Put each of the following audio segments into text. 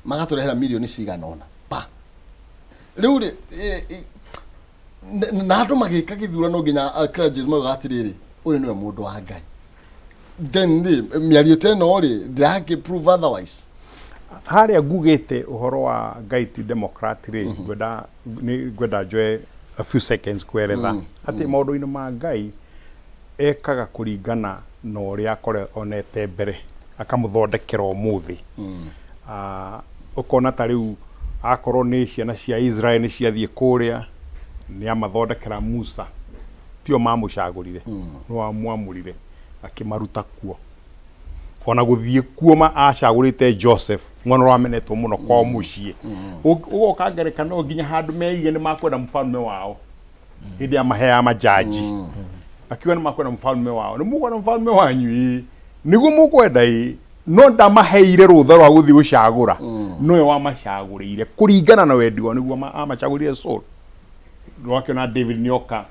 Magatũrehera mirioni cigana ũna pa rĩu rĩ, na andũ magĩka gĩthurano nginya clergies maugaga atĩrĩrĩ, ũyũ nĩwe mũndũ wa Ngai. Then rĩ, mĩario ta ĩno rĩ, ndĩrakĩ prove otherwise. Harĩa ngugĩte ũhoro wa Ngai ti democrat rĩ, ngwenda nĩ ngwenda njoe a few seconds kweretha atĩ maũndũ-inĩ ma Ngai ekaga kũringana na ũrĩa akore onete mbere akamũthondekera ũmũthĩ. Ah, ũkona ta rĩu akorwo nĩ ciana cia Israel nĩ ciathiĩ kũrĩa, nĩ amathondekera Musa, tio mamũcagũrire, no amwamũrire akĩmaruta kuo. Ona gũthiĩ kuo ma acagũrĩte Joseph, mwana ũrĩa wamenetwo mũno kwao mũciĩ. Ũgoka ngerekano nginya handũ meige nĩ makwenda mũfalme wao hĩndĩ ya maheaga majaji, akiuga nĩ makwenda mũfalme wao, nĩ mũkwenda mũfalme wanyu, ĩĩ nĩguo mũkwenda, ĩĩ, no ndamaheire rũtha rwa gũthiĩ gũcagũra, nowe wamacagũrĩire kũringana na wendi wao, nĩguo amacagũrire Saul. Wakĩona David nĩoka,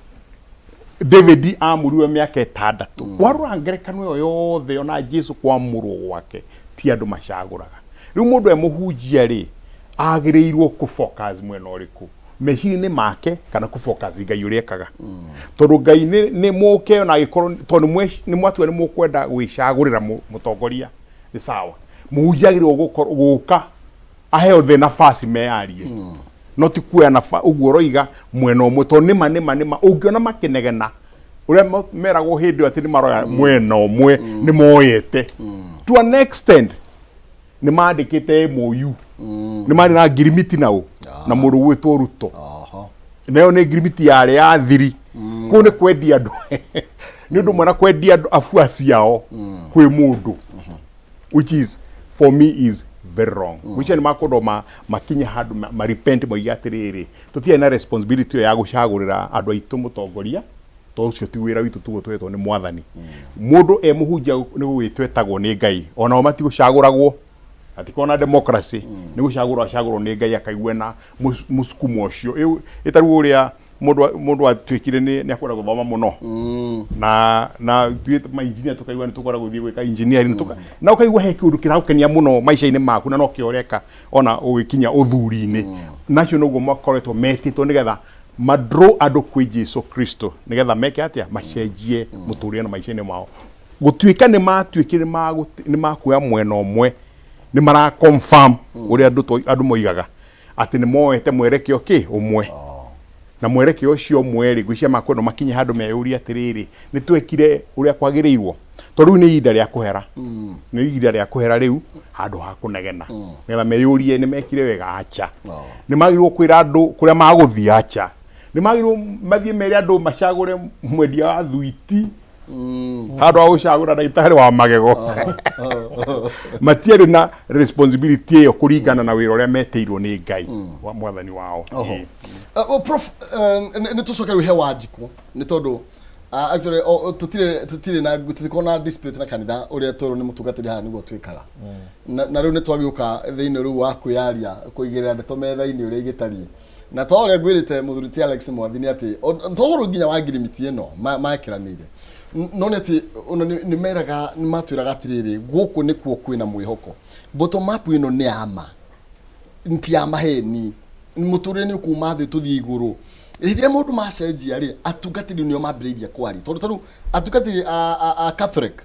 David amũrirwe mĩaka 6. Warora ngerekano ĩyo yothe, ona Jesu kwamũrwo gwake ti andũ macagũraga. Rĩu mũndũ e mũhunjia rĩ, agĩrĩirwo kũ focus mwena ũrĩkũ meciria-inĩ make, kana kũ focus Ngai ũrĩa ekaga? Tondũ Ngai nĩ mũke ona angĩkorwo tondũ nĩ mwatua nĩ mũkwenda gwĩcagũrĩra mũtongoria, nĩ sawa. Mũhunjia agĩrĩirwo gũka aheo the nafasi meyarie, no ti kuoya ũguo ũroiga mwena ũmwe, tondũ nĩma nĩma nĩma ũngĩona makĩnegena ũrĩa meragwo hĩndĩ ĩyo atĩ nĩ maroya mwena ũmwe, nĩ moyete to an extent, nĩ mandĩkĩte MOU, nĩ marĩ na ngirimiti nao na mũndũ gwĩtwo Ruto. Nayo nĩ ngirimiti yarĩ ya thiri kũu, nĩ kwendia andũ, nĩ ũndũ ũmwe na kwendia andũ afuasi ao kwĩ mũndũ, which is for me is very wrong, which nĩ makwendwo makinye handũ ma repent, moige atĩrĩrĩ, tũtiarĩ na responsibility ĩyo ya gũcagũrĩra andũ aitũ mũtongoria, tondũ ũcio ti wĩra witũ, tuguo twetwo nĩ Mwathani. Mũndũ e mũhunjia nĩ gũgĩtwo etagwo nĩ Ngai, onao matigũcagũragwo, atikorwo na democracy, nĩ gũcagũrwo acagũrwo nĩ Ngai, akaigua na mũsukumo ũcio. Ĩtarĩu ũrĩa mũndũ atuĩkire nĩ akwenda gũthoma mũno na tuĩ ma engineer, tukaigua nĩ tũkwenda gũthiĩ gwĩka engineering, na ũkaigua he kĩũndũ kĩragũkenia mũno maica-inĩ maku, na nokĩo ũreka ona ũgĩkinya ũthuri-inĩ. Nacio noguo makoretwo metĩtwo nĩgetha madraw andũ kwĩ Jesu Kristo, nĩgetha meke atĩa? Macenjie mũtũrĩre na maica-inĩ mao. Gũtuĩka nĩ matuĩkire nĩ makuoya mwena ũmwe, nĩ mara confirm ũrĩa andũ moigaga atĩ nĩ moete mwerekeo kĩ ũmwe, na mwerekeo ũcio ũmwe rĩ, ngwĩciria makwenda makinye handũ meyũrie atĩrĩrĩ, nĩ twekire ũrĩa kwagĩrĩirwo? Tondũ rĩu nĩ ihinda rĩa kũhera, nĩ ihinda rĩa kũhera rĩu handũ ha kũnegena, nĩgetha meyũrie nĩ mekire wega acha. Nĩ magĩrĩirwo kwĩra andũ kũrĩa magũthiĩ acha? Nĩ magĩrĩirwo mathiĩ mere andũ macagũre mwendia wa thuiti handũ ha gũcagũra ndagĩtarĩ wa magego? Matiarĩ na responsibility ĩyo kũringana na wĩra ũrĩa metĩirwo nĩ Ngai wa Mwathani wao. Oho. Well, Prof, nĩ tũcoke rĩu he Wanjikũ, nĩ tondũ actually tũtirĩ na tũtikorwo na dispute na kanitha. Ũrĩa twerwo nĩ mũtungatĩri haha nĩguo twĩkaga, na rĩu nĩ twagĩũka thĩinĩ rĩu wa kwĩyaria, kũigĩrĩra ndeto metha-inĩ ũrĩa igĩtariĩ. Na to ũrĩa ngwĩrĩte mũthuri ti Alex Mwathi nĩ atĩ to ũhoro nginya wa ngirimiti ĩno mekĩranĩire, no nĩ atĩ ona nĩ meraga, nĩ matwĩraga atĩrĩrĩ, gũkũ nĩkuo kwĩna mwĩhoko. Bottom up ĩno nĩ ya ma, ti ya maheni. Mũtũrĩre nĩ ũkuma thĩ tũthiĩ igũrũ. Hĩndĩ ĩrĩa maũndũ macenjia rĩ, atungatĩri nĩo mambĩrĩirie kwaria, tondũ tarĩu atungatĩri a Catholic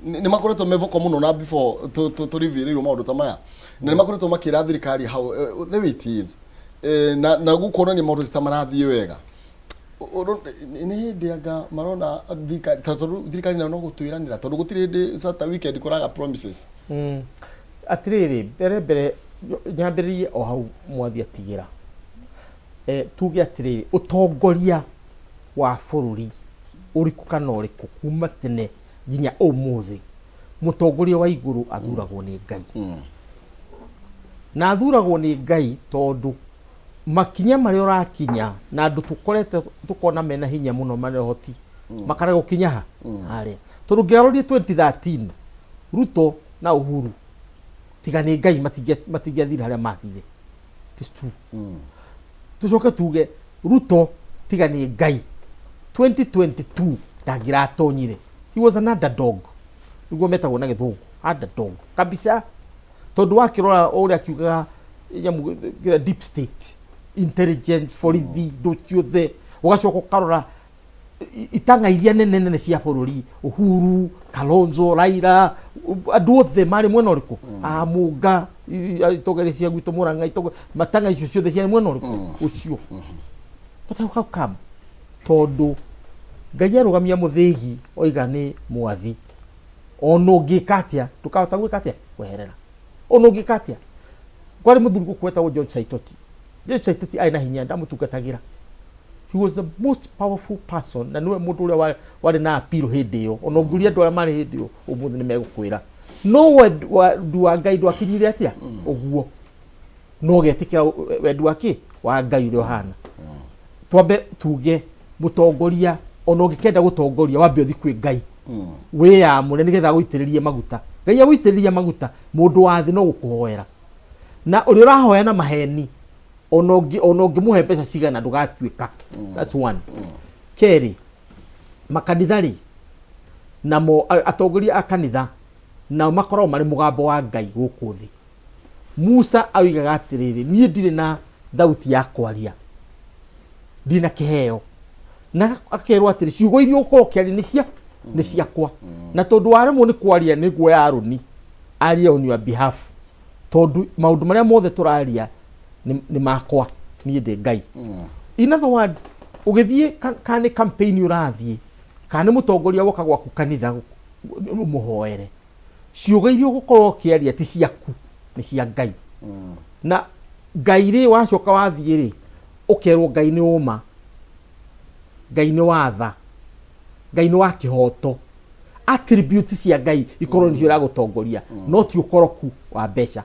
nĩ makoretwo me vocal mũno na before tũrivĩrĩirwo maũndũ ta maya, na nĩ makoretwo makĩra thirikari how the way it is, na gũkonania maũndũ ti ta marathiĩ wega. Nĩ hĩndĩ anga marona thirikari, tondũ thirikari nayo no gũtwĩranĩra, tondũ gũtirĩ hĩndĩ Saturday weekend kũraga promises. Atĩrĩrĩ, mbere mbere nyambĩrĩrie o hau mwathi atigĩra. Tuge atĩrĩrĩ, ũtongoria wa bũrũri ũrĩkũ kana ũrĩkũ kuma tene nginya ũmũthĩ, mũtongoria wa igũrũ athuragwo nĩ Ngai. Na athuragwo nĩ Ngai tondũ makinya marĩa ũrakinya na andũ tũkorete tũkona mena hinya mũno, mena ũhoti, makarega gũkinya ha harĩa. Tondũ ngĩarorie 2013 Ruto na Uhuru, tiga nĩ Ngai matingĩathire harĩa mathire. It is true. Tucoke tuge Ruto, tiga nĩ Ngai, 2022 ndangĩratonyire. He was an underdog, nĩguo metagwo na Gĩthũngũ underdog kabisa, tondũ wakĩrora ũrĩa akiugaga Nyamũ kĩrĩa deep state intelligence, borithi, indo ciothe. Ũgacoka ũkarora itang'a iria nene nene cia bũrũri, Uhuru, Kalonzo, Raila, andũ othe marĩ mwena ũrĩkũ? Amunga, itongoria cia gwitũ Murang'a, matang'a icio ciothe ciarĩ mwena ũrĩkũ ũcio? But how come? Tondũ Ngai arũgamia mũthĩgi oiga nĩ mwathi, ona ũngĩka atĩa ndũkahota gwĩka atĩa kweherera, ona ũngĩka atĩa. Kwarĩ mũthuri gũkũ wetagwo George Saitoti. George Saitoti arĩ na hinya, ndamũtungatagĩra. He was the most powerful person, na nĩwe mũndũ ũrĩa warĩ na appeal hĩndĩ ĩyo. Ona ũngĩũria andũ arĩa marĩ hĩndĩ ĩyo ũmũthĩ nĩ megũkwĩra. No wendi wa Ngai ndwakinyire atĩa ũguo, no ũgetĩkĩra wendi wa kĩ wa Ngai ũrĩa ũhana. Twambe tuge mũtongoria, ona ũngĩkenda gũtongoria, wambe ũthi kwĩ Ngai, wĩyamũre nĩgetha agũitĩrĩrie maguta. Ngai agũitĩrĩria maguta, mũndũ wa thĩ no gũkũhoera, na ũrĩa ũrahoya na maheni, ona ũngĩmũhe mbeca cigana ndũgatuĩka. That's one. Kerĩ, makanitha rĩ, namo atongoria a kanitha nao makoragwo marĩ mũgambo wa Ngai gũkũ thĩ. Musa oigaga atĩrĩrĩ, niĩ ndirĩ na thauti ya kwaria, ndirĩ na kĩheo, na akerwo atĩrĩ, ciugo iria ũgũkorwo ũkĩaria nĩ ciakwa, na tondũ waremwo nĩ kwaria nĩ nguoya Aroni arie on your behalf, tondũ maũndũ marĩa mothe tũraria nĩ makwa, niĩ ndĩ Ngai. In other words, ũgĩthiĩ kana nĩ campaign ũrathiĩ, kana nĩ mũtongoria woka gwaku kanitha ũmũhoere, ciugo iria ũgũkorwo ũkĩaria ti ciaku, nĩ cia Ngai. Na Ngai rĩ, wacoka wathiĩ rĩ, ũkerwo Ngai nĩ ũma, Ngai nĩ watha, Ngai nĩ wa kĩhoto. Attributes cia Ngai ikorwo nĩcio iragũtongoria, no ti ũkoroku wa mbeca,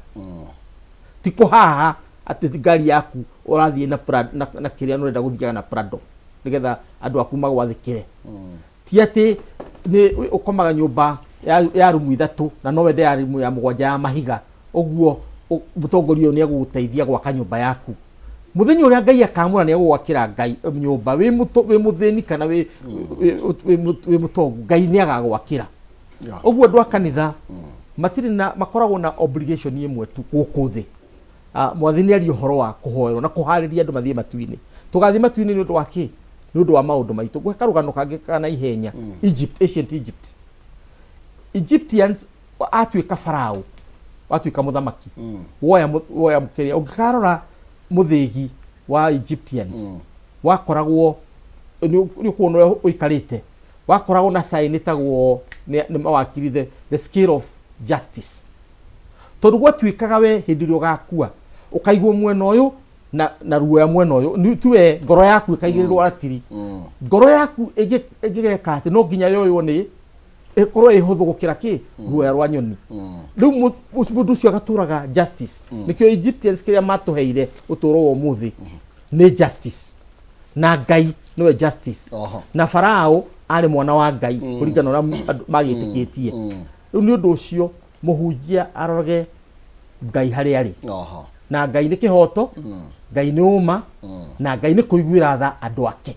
ti kũhaha atĩ ngari yaku ũrathiĩ na na kĩrĩa ũrenda gũthiaga na Prado nĩgetha andũ aku magwathĩkĩre, ti atĩ nĩ ũkomaga nyũmba ya rumu 3 na no wende ya rumu ya 7 ya mahiga. Ũguo mũtongoria ũyũ nĩ egũgũteithia gwaka nyũmba yaku. Mũthenya ũrĩa Ngai akamũra nĩ egũgwakĩra Ngai nyũmba, wĩ mũthĩni kana wĩ mũtongu, Ngai nĩ agagwakĩra. Ũguo andũ a kanitha matirĩ na, makoragwo na obligation ĩmwe tu gũkũ thĩ. Mwathi nĩ aria ũhoro wa kũhoerwo na kũharĩria andũ mathiĩ matu-inĩ. Tũgathiĩ matu-inĩ nĩ ũndũ wa kĩ? Nĩ ũndũ wa maũndũ maitũ. Ngũhe karũgano kangĩ ka na ihenya. Egypt, ancient Egypt. Egyptians atuĩka farao, watuĩka mũthamaki, woya kĩrĩa ũngĩkarora mũthĩgi wa Egyptians, wakoragwo nĩ ũkuona ũrĩa ũikarĩte, wakoragwo na sign ĩtagwo nĩ mawakiri the scale of justice, tondũ gwatuĩkaga we hĩndĩ ĩrĩa ũgakua ũkaigwo mwena ũyũ na ruoya mwena ũyũ, ti we ngoro yaku ĩkaigĩrĩrwo ratiri. Ngoro yaku ĩngĩgeka atĩ no nginya yoywo nĩ ĩkorwo ĩ hũthũ gũkĩra kĩ ruoya rwa nyoni. Rĩu mũndũ ũcio agatũraga justice. Nĩkĩo Egyptians kĩrĩa matũheire ũtũũro wa ũmũthĩ nĩ justice, na Ngai nĩwe justice. Na Farao arĩ mwana wa Ngai kũringana na ũrĩa andũ magĩtĩkĩtie. Rĩu nĩ ũndũ ũcio mũhunjia arorage Ngai harĩa arĩ. Na Ngai nĩ kĩhoto, Ngai nĩ ũma, na Ngai nĩ kũiguĩra tha andũ ake.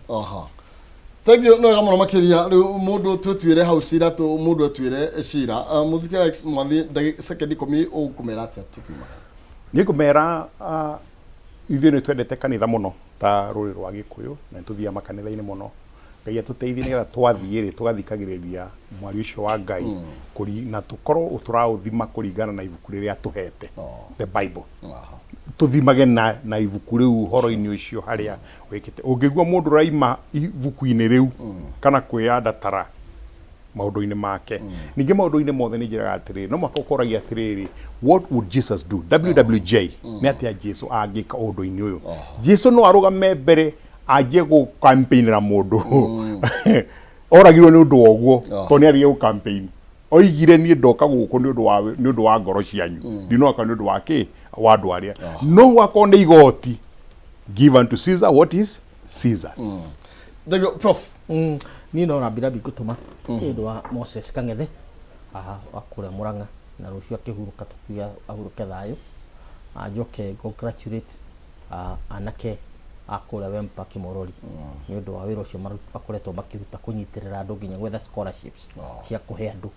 Thank you, nĩ wega mũno makĩria. Rĩu mũndũ twĩtuĩre hau cira, tũ mũndũ etuĩre cira. Mũthiti Alex Mwathi, ndagĩka sekendi 10, ũkũmera atĩa tũkiuma? Niĩ ngũmera, ithuĩ nĩ twendete kanitha mũno ta rũrĩrĩ rwa Gĩkũyũ, na nĩ tũthiaga makanitha-inĩ mũno. Ngai atũteithie nĩgetha twathiĩ rĩ, tũgathikagĩrĩria mwario ũcio wa Ngai, na tũkorwo tũraũthima kũringana na ibuku rĩrĩa atũhete, the Bible. Tũthimage na ibuku rĩu ũhoro-inĩ ũcio harĩa wĩkĩte. Ũngĩigua mũndũ ũraima ibuku-inĩ rĩu kana kwĩyandatara maũndũ-inĩ make, ningĩ maũndũ-inĩ mothe nĩ njĩraga atĩrĩrĩ, no mũhaka ũkoragia atĩrĩrĩ, what would Jesus do? WWJ, nĩ atĩa Jesu angĩka ũndũ-inĩ ũyũ? Jesu no arũgame mbere anjie gũkampeinĩra mũndũ oragirwo nĩ ũndũ wa ũguo, tondũ nĩ athire gũkampeinĩ, oigire niĩ ndoka gũkũ nĩ ũndũ wa ngoro cianyu, ndinoka nĩ ũndũ wa kĩ wa andũ arĩa no gwakorwo nĩ igoti. Give unto Caesar what is Caesar's. Thank you, Prof. Niĩ no rambi rambi ngũtũma nĩ ũndũ wa Moses Kang'ethe haha wa kũrĩa Mũrang'a, na rũciũ akĩhurũka tũkiuga ahurũke thayũ. Njoke congratulate anake a kũrĩa Wempa Kĩmorori nĩ ũndũ wa wĩra ũcio makoretwo makĩruta kũnyitĩrĩra andũ nginya gwetha scholarships cia kũhe andũ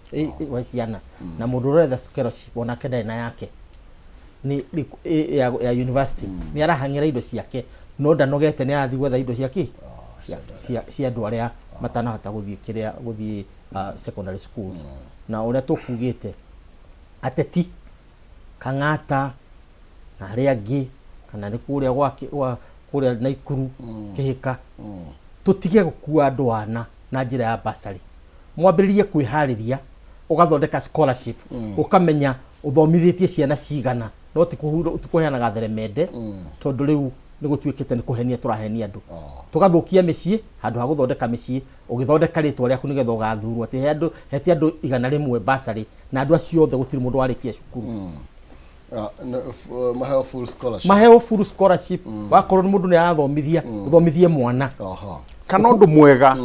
wa ciana, na mũndũ ũretha scholarship onake ndarĩ na yake. Nĩ ya university nĩ arahang'ĩra indo ciake, no ndanogete, nĩ arathiĩ gwetha indo cia kĩ cia andũ arĩa matanahota gũthiĩ kĩrĩa gũthiĩ secondary schools. Na ũrĩa tũkugĩte, ateti Kang'ata na arĩa angĩ, kana nĩ kũrĩa gwa kũrĩa Naikuru Kĩhĩka, tũtige gũkua andũ ana na njĩra ya bursary. Mwambĩrĩrie kwĩharĩria, ũgathondeka scholarship, ũkamenya ũthomithĩtie ciana cigana, no ti kũheanaga theremende, tondũ rĩu nĩ gũtuĩkĩte nĩ kũhenia tũrahenia andũ, tũgathũkia mĩciĩ handũ ha gũthondeka mĩciĩ. Ũgĩthondeka rĩtwa rĩaku nĩgetha ũgathurwo atĩ he andũ, hete andũ 100 bursary, na andũ acio othe gũtirĩ mũndũ warĩkia cukuru. Maheo full scholarship. Maheo full scholarship. Wakorwo nĩ mũndũ nĩ arathomithia, ũthomithie mwana. Kana ũndũ mwega,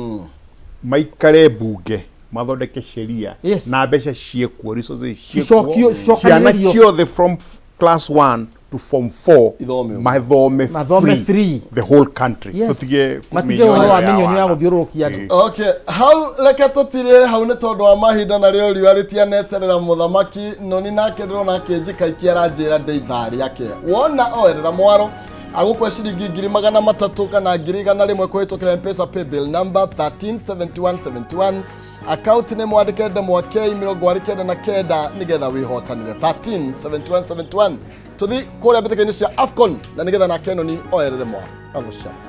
maikare mbunge mathondeke sheria na mbeca ciĩkuo, resources ciĩkuo. Cicokio, ciana cicokanĩrĩrio. Ciothe from class 1 to form 4 Ithome ũguo. Mathome Mathome free, free. The whole country. Tũtige matige ũhoro wa mĩnyonyo mĩnyonyo ya wana. gũthiũrũrũkia andũ. Okay, hau reke tũtirĩre hau nĩ tondũ wa mahinda, na rĩo riũa rĩtianeterera mũthamaki noni, nake ndĩrona akĩnjĩka iki aranjĩra ndĩ ithaa rĩake. Wona oerera mwaro agũkwe ciringi 300,000 kana 100,000 kũhĩtũkĩra Mpesa paybill number 137171, account nĩ mwandĩke ndemwa K 99, nĩgetha wĩhotanĩre 137171. Tũthi kũrĩa mbĩtĩka-inĩ cia AFCON na nĩgetha nake noni oerere mwaro agũcama.